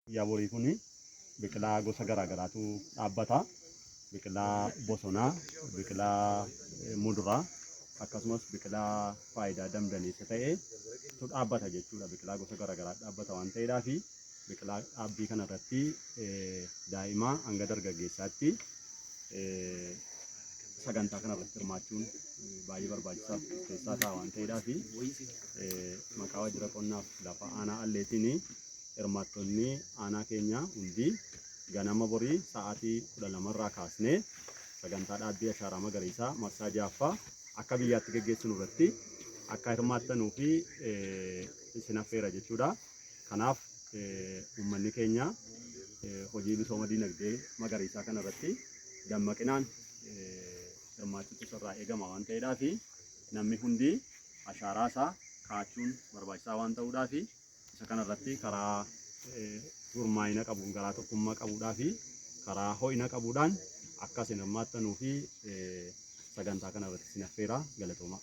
Guyyaa borii kun biqilaa gosa garaagaraatu dhaabbata. Biqilaa bosonaa, biqilaa muduraa akkasumas biqilaa faayidaa damdaneessa ta'e tu dhaabbata jechuudha. Biqilaa gosa garaagaraa dhaabbata waan ta'eedhaa fi biqilaa dhaabbii kanarratti daa'imaa hanga dargaggeessaatti sagantaa kanarratti hirmaachuun baay'ee barbaachisaa fi murteessaa ta'a waan ta'eedhaa fi maqaa waajjira qonnaaf lafa aanaa Alleetiin hirmaattonni aanaa keenyaa hundi ganama borii sa'aatii 12 irraa kaasnee sagantaa dhaabbii ashaaraa magariisaa marsaa 6ffaa akka biyyaatti geggeessinu irratti akka hirmaattanuu fi isin affeera jechuudha. Kanaaf uummanni keenya hojii misooma dinagdee magariisaa kana irratti dammaqinaan hirmaachuutu isarraa eegama waan ta'eedhaa fi namni hundi ashaaraa isaa kaa'achuun barbaachisaa waan ta'uudhaa fi isa kana irratti karaa gurmaa'ina qabuun, garaa tokkummaa qabuudhaa fi karaa ho'ina qabuudhaan akka isin hirmaattanuu fi sagantaa kana irratti isin affeera. Galatoomaa.